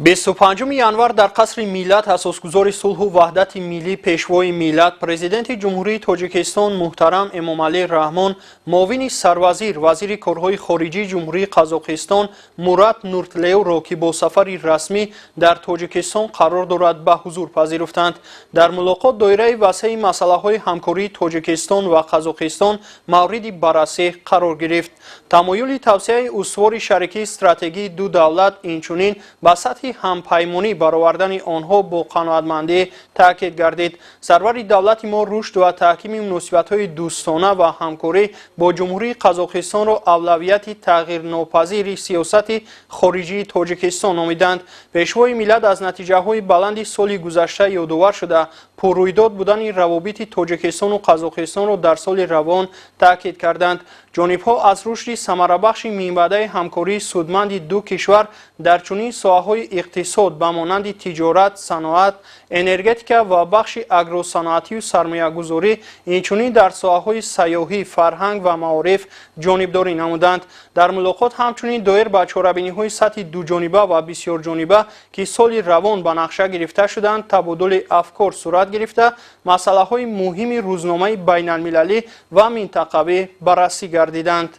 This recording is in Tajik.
25 январ дар Қасри Миллат асосгузори сулҳу ваҳдати миллӣ, Пешвои миллат, Президенти Ҷумҳурии Тоҷикистон муҳтарам Эмомалӣ Раҳмон муовини сарвазир, вазири корҳои хориҷии Ҷумҳурии Қазоқистон Мурат Нуртлеуро, ки бо сафари расмӣ дар Тоҷикистон қарор дорад, ба ҳузур пазируфтанд. Дар мулоқот доираи васеи масъалаҳои ҳамкории Тоҷикистон ва Қазоқистон мавриди баррасӣ қарор гирифт. Тамоюли тавсеаи устувори шарикии стратегии ду давлат, инчунин ба сатҳи ҳампаймонӣ баровардани онҳо бо қаноатмандӣ таъкид гардид. Сарвари давлати мо рушд ва таҳкими муносибатҳои дӯстона ва ҳамкорӣ бо Ҷумҳурии Қазоқистонро авлавияти тағйирнопазири сиёсати хориҷии Тоҷикистон номиданд. Пешвои миллат аз натиҷаҳои баланди соли гузашта ёдовар шуда, пуррӯйдод будани равобити Тоҷикистону Қазоқистонро дар соли равон таъкид карданд. Ҷонибҳо аз рушди самарабахши минбаъдаи ҳамкории судманди ду кишвар дар чунин соҳаҳои иқтисод, ба монанди тиҷорат, саноат, энергетика ва бахши агросаноатию сармоягузорӣ, инчунин дар соҳаҳои сайёҳӣ, фарҳанг ва маориф ҷонибдорӣ намуданд. Дар мулоқот ҳамчунин доир ба чорабиниҳои сатҳи дуҷониба ва бисёрҷониба, ки соли равон ба нақша гирифта шуданд, табодули афкор сурат гирифта, масъалаҳои муҳими рӯзномаи байналмилалӣ ва минтақавӣ баррасӣ гардиданд.